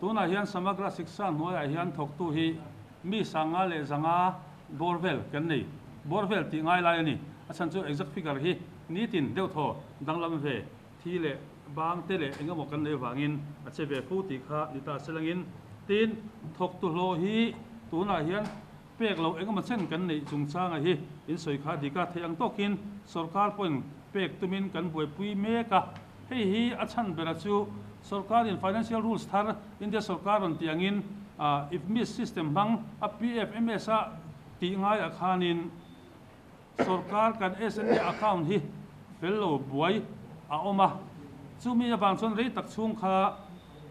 Tunah hian Samagra Shiksha hnuaiah hian thawktu hi mi 500 bawr vel kan nei. Bawr vel tih ngai lai a ni. A chhan chu exact figure hi nitin deuh thaw danglam ve thi leh bang te leh eng emaw kan nei vangin a che ve fo tih kha ni ta se langin. Tin, thawktu hlawh hi tunah hian pek loh eng emaw chen kan neih chungchanga hi in sawi kha dik a, theih ang tawkin sorkar pawhin pek tumin kan buaipui mek a. Hei hi a chhan bera chu sorkarin financial rules thar India sorkar rawn tih angin IFMIS system hmang a PFMS a tih ngaiah khanin sorkar kan SNA account hi fel lo buai a awm a. Chumi avang chuan rei tak chhung kha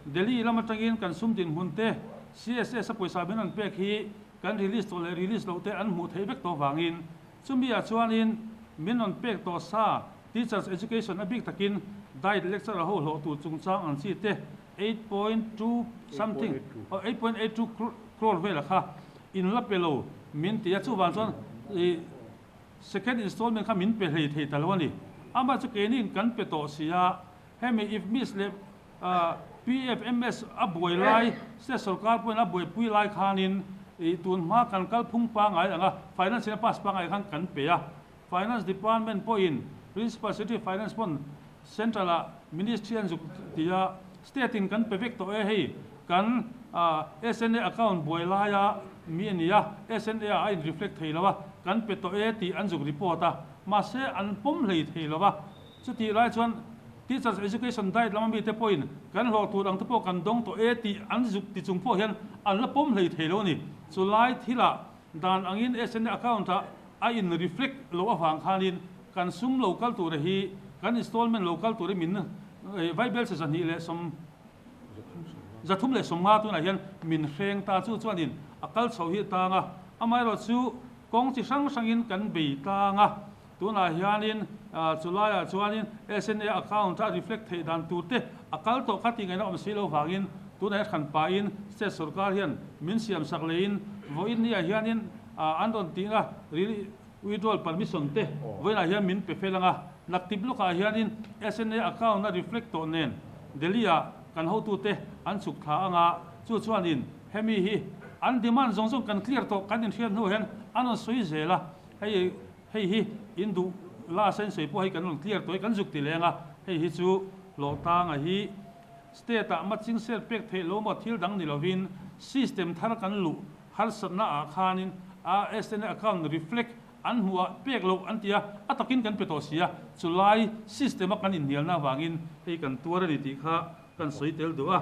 Delhi lam atangin kan sum dinhmun te CSS a pawisa min rawn pek hi kan release tawh leh release loh te an hmuh theih vek tawh vangin chumi ah chuanin min rawn pek tawh sa Teachers Education a bik takin diet lecturer ho hlawh tur chungchang ang chi te 8.2 something oh 8.82 crore vela kha in la pe lo min ti a, chuvang chuan i second installment kha min pe hlei thei ta lo a ni. Amah chu keini kan pe tawh si a, hemi IFMIS leh PFMS a buai lai state sorkar pawhin a buaipui lai khanin i tun hma kan kalphung pangngai anga finance in a pass pangngai khan kan pe a. Finance Department pawhin Principal Secretary Finance pawn Central ah Ministry an zuk ti a, State in kan pe vek tawh e hei kan SNA account buai laia mi a ni a, SNA ah a in reflect thei lo a, kan pe tawh e tih an zuk report a, mahse an pawm hlei thei lo a, chutih lai chuan Teachers Education Diet lama mite pawhin kan hlawh tur ang te pawh kan dawng tawh e tih an zuk ti chung pawh hian an la pawm hlei thei lo a ni. Chulai thilah dan angin SNA account ah a in reflect loh avang khanin kan sum lo kal tura hi kan installment lo kal tura min vaibel che 230 tunah hian min hreng ta chu chuanin a kal chho hi tang a, amaherawh chu kawng chi hrang hrangin kan bei tlang a, tunah hianin chulaiah chuanin SNA account a reflect theih dan tur te a kal tawh kha tih ngaihna awm si lo vangin tunah hian hran pahin state sorkar hian min siamsak leiin vawiin niah hianin An rawn tih a, withdrawal permission te vawiinah hian min pe fel ang a, naktip lawkah hianin SNA account a reflect tawh nen Delhi-ah kan hotute an chhuk thla ang a, chu chuanin hemi hi an demand zawng zawng kan clear tawh kan inhriat hnu hian an rawn sawi zel a, hei hei hi in duh last a in sawi pawh hei kan rawn clear tawh hi kan zuk ti leng a, hei hi chu hlawhtanga hi state-ah matching share pek theih lo maw thil dang ni lovin system thar kan luh Harsatna ah khanin a SNA account reflect an hmuh ah pek loh an ti a, a takin kan pe tawh si a, chulai system a kan inhnialna avangin hei kan tuar a ni tih kha kan sawi tel duh a.